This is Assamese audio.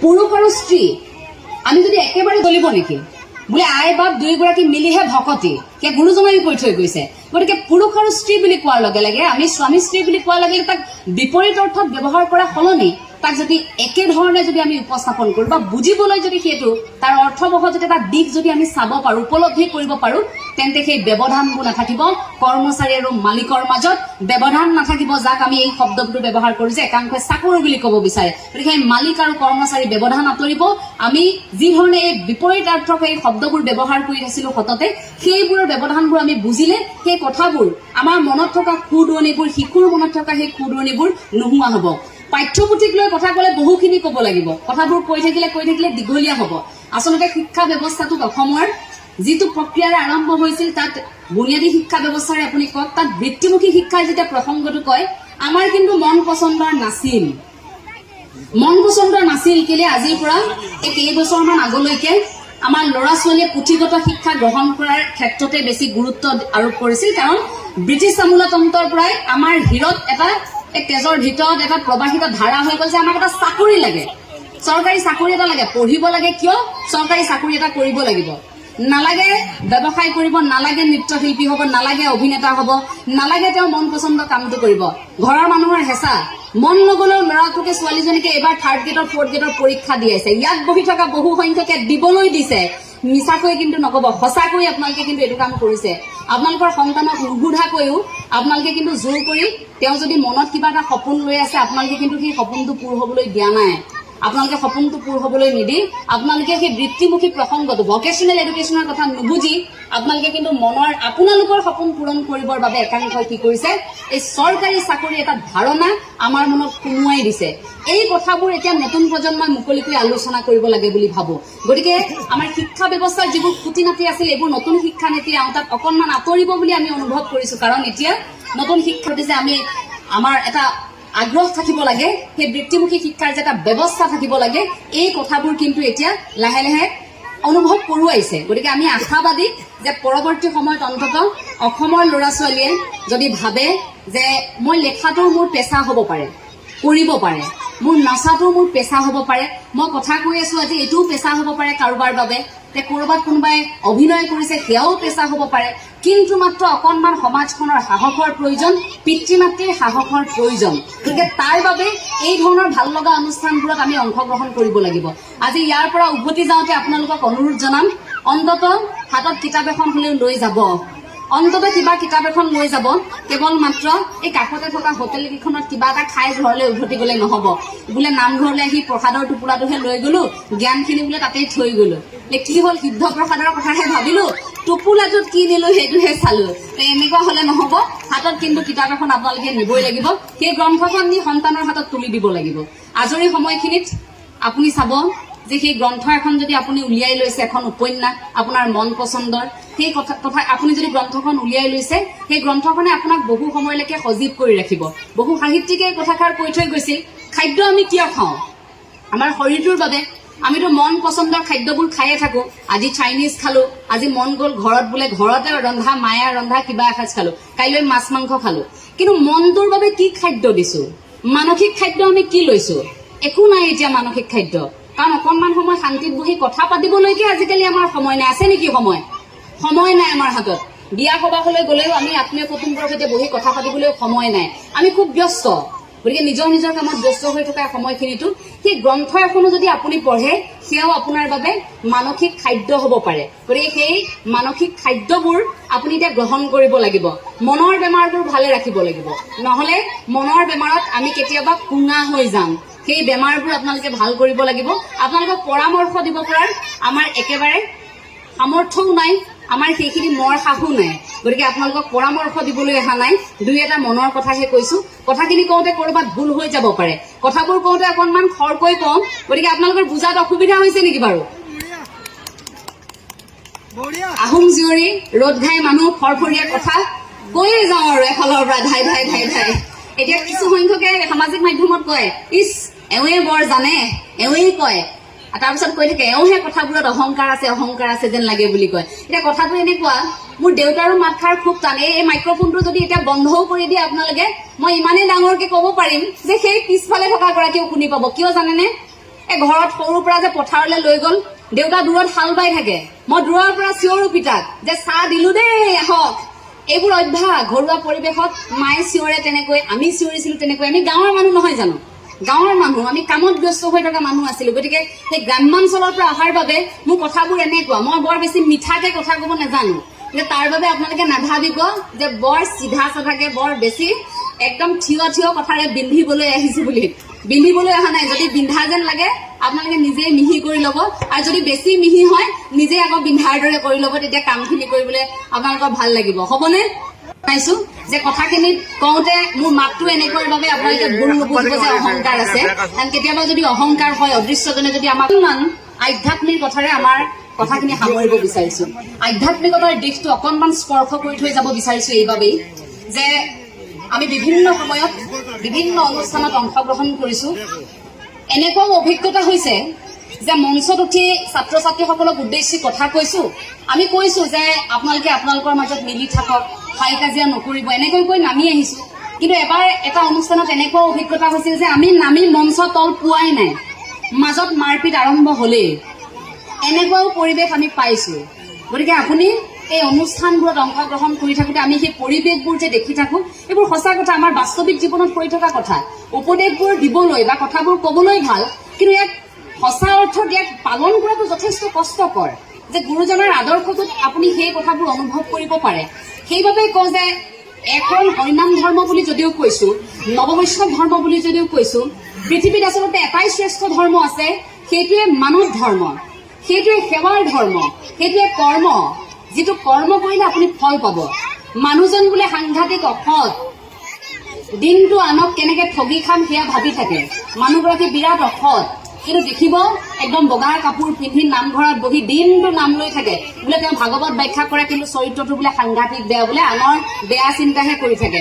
পুৰুষ আৰু স্ত্ৰী আমি যদি একেবাৰে চলিব নেকি? বোলে আই বাপ দুয়োগৰাকী মিলিহে ভকতি, সেয়া গুৰুজনাই কৈ থৈ গৈছে। গতিকে পুৰুষ আৰু স্ত্ৰী বুলি কোৱাৰ লগে লগে, আমি স্বামী স্ত্ৰী বুলি কোৱাৰ লগে লগে তাক বিপৰীত অৰ্থত ব্যৱহাৰ কৰা সলনি তাক যদি একেধৰণে যদি আমি উপস্থাপন কৰোঁ বা বুজিবলৈ যদি সেইটো তাৰ অৰ্থবহ যদি এটা দিশ যদি আমি চাব পাৰোঁ, উপলব্ধি কৰিব পাৰোঁ, তেন্তে সেই ব্যৱধানবোৰ নাথাকিব। কৰ্মচাৰী আৰু মালিকৰ মাজত ব্যৱধান নাথাকিব, যাক আমি এই শব্দটো ব্যৱহাৰ কৰোঁ যে একাংশই চাকৰি বুলি ক'ব বিচাৰে। গতিকে সেই মালিক আৰু কৰ্মচাৰী ব্যৱধান আঁতৰিব। আমি যি ধৰণে এই বিপৰীতাৰ্থক এই শব্দবোৰ ব্যৱহাৰ কৰি আছিলো সততে, সেইবোৰৰ ব্যৱধানবোৰ আমি বুজিলে সেই কথাবোৰ, আমাৰ মনত থকা খুদুৱনিবোৰ, শিশুৰ মনত থকা সেই খুদুৱনিবোৰ নোহোৱা হ'ব। পাঠ্যপুথিক লৈ কথা ক'লে বহুখিনি ক'ব লাগিব। কথাবোৰ কৈ থাকিলে কৈ থাকিলে দীঘলীয়া হ'ব। আচলতে শিক্ষা ব্যৱস্থাটোত অসমৰ যিটো প্ৰক্ৰিয়াৰে আৰম্ভ হৈছিল, তাত বুনিয়াদী শিক্ষা ব্যৱস্থাৰে আপুনি কওক, তাত বৃত্তিমুখী শিক্ষাৰ যেতিয়া প্ৰসংগটো কয়, আমাৰ কিন্তু মন পচন্দৰ নাছিল। মন পচন্দৰ নাছিল কেলে? আজিৰ পৰা এই কেইবছৰমান আগলৈকে আমাৰ ল'ৰা ছোৱালীয়ে পুথিগত শিক্ষা গ্ৰহণ কৰাৰ ক্ষেত্ৰতে বেছি গুৰুত্ব আৰোপ কৰিছিল। কাৰণ ব্ৰিটিছ আমোলাতন্ত্ৰৰ পৰাই আমাৰ শিৰত এটা, এই তেজৰ ভিতৰত এটা প্ৰবাহিত ধাৰা হৈ গ'ল যে আমাক এটা চাকৰি লাগে, চৰকাৰী চাকৰি এটা লাগে। পঢ়িব লাগে কিয়? চৰকাৰী চাকৰি এটা কৰিব লাগিব। নালাগে ব্যৱসায় কৰিব, নালাগে নৃত্যশিল্পী হ'ব, নালাগে অভিনেতা হ'ব, নালাগে তেওঁ মন পচন্দৰ কামটো কৰিব। ঘৰৰ মানুহৰ হেঁচা, মন নগলেও ল'ৰাটোকে ছোৱালীজনীকে এইবাৰ থাৰ্ড গ্ৰেডৰ, ফ'ৰ্থ গ্ৰেডৰ পৰীক্ষা দি আছে। ইয়াত বহি থকা বহু সংখ্যকে দিবলৈ দিছে। মিছাকৈ কিন্তু নক'ব, সঁচাকৈ আপোনালোকে কিন্তু এইটো কাম কৰিছে। আপোনালোকৰ সন্তানক নুসুধাকৈও আপোনালোকে কিন্তু জোৰ কৰি, তেওঁ যদি মনত কিবা এটা সপোন লৈ আছে, আপোনালোকে কিন্তু সেই সপোনটো পূৰ হ'বলৈ দিয়া নাই। আপোনালোকে সপোনটো পূৰ হ'বলৈ নিদি আপোনালোকে সেই বৃত্তিমুখী প্ৰসংগটো, ভকেচনেল এডুকেশ্যনৰ কথা নুবুজি আপোনালোকে কিন্তু মনৰ আপোনালোকৰ সপোন পূৰণ কৰিবৰ বাবে একাংশই কি কৰিছে, এই চৰকাৰী চাকৰি এটা ধাৰণা আমাৰ মনত সুমুৱাই দিছে। এই কথাবোৰ এতিয়া নতুন প্ৰজন্মই মুকলিকৈ আলোচনা কৰিব লাগে বুলি ভাবো। গতিকে আমাৰ শিক্ষা ব্যৱস্থাৰ যিবোৰ খুটি নাটি আছিল, এইবোৰ নতুন শিক্ষা নীতিৰ আওতাত অকণমান আঁতৰিব বুলি আমি অনুভৱ কৰিছো। কাৰণ এতিয়া নতুন শিক্ষা যে আমি আমাৰ এটা আগ্ৰহ থাকিব লাগে, সেই বৃত্তিমুখী শিক্ষাৰ যে এটা ব্যৱস্থা থাকিব লাগে, এই কথাবোৰ কিন্তু এতিয়া লাহে লাহে অনুভৱ কৰোৱাইছে। গতিকে আমি আশাবাদী যে পৰৱৰ্তী সময়ত অন্ততঃ অসমৰ ল'ৰা ছোৱালীয়ে যদি ভাবে যে মই লেখাটো মোৰ পেচা হ'ব পাৰে, কৰিব পাৰে, মোৰ নচাটো মোৰ পেচা হ'ব পাৰে, মই কথা কৈ আছো আজি, এইটোও পেচা হ'ব পাৰে কাৰোবাৰ বাবে, তে ক'ৰবাত কোনোবাই অভিনয় কৰিছে, সেয়াও পেচা হ'ব পাৰে। কিন্তু মাত্ৰ অকণমান সমাজখনৰ সাহসৰ প্ৰয়োজন, পিতৃ মাতৃৰ সাহসৰ প্ৰয়োজন। গতিকে তাৰ বাবে এই ধৰণৰ ভাল লগা অনুষ্ঠানবোৰত আমি অংশগ্ৰহণ কৰিব লাগিব। আজি ইয়াৰ পৰা উভতি যাওঁতে আপোনালোকক অনুৰোধ জনাম, অন্তত হাতত কিতাপ এখন হ'লেও লৈ যাব। অন্তত কিবা কিতাপ এখন লৈ যাব। কেৱল মাত্ৰ এই কাষতে থকা হোটেল কেইখনত কিবা এটা খাই ঘৰলৈ উভতি গ'লে নহ'ব। বোলে নামঘৰলৈ আহি প্ৰসাদৰ টোপোলাটোহে লৈ গ'লো, জ্ঞানখিনি বোলে তাতেই থৈ গ'লো। কি হ'ল, সিদ্ধ প্ৰসাদৰ কথাহে ভাবিলো, টোপোলাটোত কি নিলো সেইটোহে চালো। এনেকুৱা হলে নহ'ব। হাতত কিন্তু কিতাপ এখন আপোনালোকে নিবই লাগিব। সেই গ্ৰন্থখন নি সন্তানৰ হাতত তুলি দিব লাগিব। আজৰি সময়খিনিত আপুনি চাব যে সেই গ্ৰন্থ এখন যদি আপুনি উলিয়াই লৈছে, এখন উপন্যাস আপোনাৰ মন পচন্দৰ, সেই কথা কথা আপুনি যদি গ্ৰন্থখন উলিয়াই লৈছে, সেই গ্ৰন্থখনে আপোনাক বহু সময়লৈকে সজীৱ কৰি ৰাখিব। বহু সাহিত্যিকে এই কথাষাৰ কৈ থৈ গৈছিল। খাদ্য আমি কিয় খাওঁ? আমাৰ শৰীৰটোৰ বাবে। আমিতো মন পচন্দৰ খাদ্যবোৰ খায়ে থাকো। আজি চাইনিজ খালো, আজি মন গ'ল ঘৰত বোলে ঘৰতে ৰন্ধা, মায়ে ৰন্ধা কিবা এসাঁজ খালো, কাইলৈ মাছ মাংস খালো। কিন্তু মনটোৰ বাবে কি খাদ্য দিছো? মানসিক খাদ্য আমি কি লৈছো? একো নাই এতিয়া মানসিক খাদ্য। কাৰণ অকণমান সময় শান্তিত বহি কথা পাতিবলৈকে আজিকালি আমাৰ সময় নাই। আছে নেকি সময়? সময় নাই আমাৰ হাতত। বিয়া সবাহলৈ গ'লেও আমি আত্মীয় কুটুম্বৰ সৈতে বহি কথা পাতিবলৈ সময় নাই। আমি খুব ব্যস্ত। গতিকে নিজৰ নিজৰ কামত ব্যস্ত হৈ থকা সময়খিনিতো সেই গ্ৰন্থ এখনো যদি আপুনি পঢ়ে, সেয়াও আপোনাৰ বাবে মানসিক খাদ্য হ'ব পাৰে। গতিকে সেই মানসিক খাদ্যবোৰ আপুনি এতিয়া গ্ৰহণ কৰিব লাগিব। মনৰ বেমাৰবোৰ ভালে ৰাখিব লাগিব। নহলে মনৰ বেমাৰত আমি কেতিয়াবা কোঙা হৈ যাম। সেই বেমাৰবোৰ আপোনালোকে ভাল কৰিব লাগিব। আপোনালোকক পৰামৰ্শ দিব পৰাৰ আমাৰ একেবাৰে সামৰ্থ্যও নাই, আমাৰ সেইখিনি মৰ সাহো নাই। গতিকে আপোনালোকক পৰামৰ্শ দিবলৈ অহা নাই, দুই এটা মনৰ কথাহে কৈছো। কথাখিনি কওঁতে ক'ৰবাত ভুল হৈ যাব পাৰে। কথাবোৰ কওঁতে অকণমান খৰকৈ কওঁ, গতিকে আপোনালোকৰ বুজাত অসুবিধা হৈছে নেকি বাৰু? আহোম জীয়ৰী, ৰ'দ ঘাই মানুহ, ফৰফৰীয়া কথা কৈয়ে যাওঁ আৰু এফালৰ পৰা ধাই ধাই ধাই ধাই। এতিয়া কিছু সংখ্যকে সামাজিক মাধ্যমত কয়, ইছ, এওঁৱে বৰ জানে, এওঁৱেই কয়। তাৰপিছত কৈ থাকে, এওঁহে কথাবোৰত অহংকাৰ আছে, অহংকাৰ আছে যেন লাগে বুলি কয়। এতিয়া কথাটো এনেকুৱা, মোৰ দেউতাৰো মাতষাৰ খুব টান। এই মাইক্ৰফোনটো যদি এতিয়া বন্ধও কৰি দিয়ে আপোনালোকে, মই ইমানেই ডাঙৰকে ক'ব পাৰিম যে সেই পিছফালে থকা গৰাকীও শুনি পাব। কিয় জানেনে? এই ঘৰত সৰুৰ পৰা যে পথাৰলৈ লৈ গ'ল, দেউতা দূৰত হাল বাই থাকে, মই দূৰৰ পৰা চিঞৰো পিতাক যে চাহ দিলো দেই, আহক। এইবোৰ অভ্যাস ঘৰুৱা পৰিৱেশত মায়ে চিঞৰে তেনেকৈ, আমি চিঞৰিছিলো তেনেকৈ। আমি গাঁৱৰ মানুহ নহয় জানো? গাঁৱৰ মানুহ, আমি কামত ব্যস্ত হৈ থকা মানুহ আছিলো। গতিকে সেই গ্ৰাম্যাঞ্চলৰ পৰা অহাৰ বাবে মোৰ কথাবোৰ এনেকুৱা, মই বৰ বেছি মিঠাকে কথা ক'ব নাজানো। গতিকে তাৰ বাবে আপোনালোকে নাভাবিব যে বৰ চিধা চাধাকে, বৰ বেছি একদম থিয় থিয় কথাৰে বিন্ধিবলৈ আহিছো বুলি। বিন্ধিবলৈ অহা নাই। যদি বিন্ধা যেন লাগে, আপোনালোকে নিজেই মিহি কৰি ল'ব, আৰু যদি বেছি মিহি হয়, নিজে আকৌ বিন্ধাৰ দৰে কৰি ল'ব। তেতিয়া কামখিনি কৰিবলৈ আপোনালোকৰ ভাল লাগিব। হ'বনে? পাইছো যে কথাখিনি কওঁতে মোৰ মাতটো এনেকুৱাৰ বাবে আপোনালোকে ভুল নুবুজিব যে অহংকাৰ আছে। কাৰণ কেতিয়াবা যদি অহংকাৰ হয়, অদৃশ্যজনে যদি আমাক অকণমান আধ্যাত্মিক কথাৰে আমাৰ কথাখিনি সামৰিব বিচাৰিছো, আধ্যাত্মিকতাৰ দিশটো অকণমান স্পৰ্শ কৰি থৈ যাব বিচাৰিছো এইবাবেই যে আমি বিভিন্ন সময়ত বিভিন্ন অনুষ্ঠানত অংশগ্ৰহণ কৰিছো। এনেকুৱাও অভিজ্ঞতা হৈছে যে মঞ্চত উঠি ছাত্ৰ ছাত্ৰীসকলক উদ্দেশ্যি কথা কৈছো, আমি কৈছো যে আপোনালোকে আপোনালোকৰ মাজত মিলি থাকক, হাই কাজিয়া নকৰিব, এনেকৈ কৈ নামি আহিছো। কিন্তু এবাৰ এটা অনুষ্ঠানত এনেকুৱা অভিজ্ঞতা হৈছিল যে আমি নামি মঞ্চ তল পোৱাই নাই, মাজত মাৰপিট আৰম্ভ হলেই। এনেকুৱাও পৰিৱেশ আমি পাইছো। গতিকে আপুনি এই অনুষ্ঠানবোৰত অংশগ্ৰহণ কৰি থাকোঁতে আমি সেই পৰিৱেশবোৰ যে দেখি থাকো, এইবোৰ সঁচা কথা, আমাৰ বাস্তৱিক জীৱনত কৰি থকা কথা। উপদেশবোৰ দিবলৈ বা কথাবোৰ কবলৈ ভাল, কিন্তু ইয়াক সঁচা অৰ্থত ইয়াক পালন কৰাটো যথেষ্ট কষ্টকৰ। যে গুৰুজনাৰ আদৰ্শটোত আপুনি সেই কথাবোৰ অনুভৱ কৰিব পাৰে। সেইবাবে কওঁ যে একশৰণ হৰিনাম ধৰ্ম বুলি যদিও কৈছো, নৱবৈষ্ণৱ ধৰ্ম বুলি যদিও কৈছো, পৃথিৱীত আচলতে এটাই শ্ৰেষ্ঠ ধৰ্ম আছে, সেইটোৱে মানৱ ধৰ্ম, সেইটোৱে সেৱাৰ ধৰ্ম, সেইটোৱে কৰ্ম, যিটো কৰ্ম কৰিলে আপুনি ফল পাব। মানুহজন বোলে সাংঘাতিক অসৎ, দিনটো আনক কেনেকে ঠগি খাম সেয়া ভাবি থাকে, মানুহগৰাকী বিৰাট অসৎ, কিন্তু দেখিব একদম বগা কাপোৰ পিন্ধি নামঘৰত বহি দিনটো নাম লৈ থাকে, বোলে তেওঁ ভাগৱত ব্যাখ্যা কৰে, কিন্তু চৰিত্ৰটো বোলে সাংঘাতিক বেয়া, বোলে আনৰ বেয়া চিন্তাহে কৰি থাকে।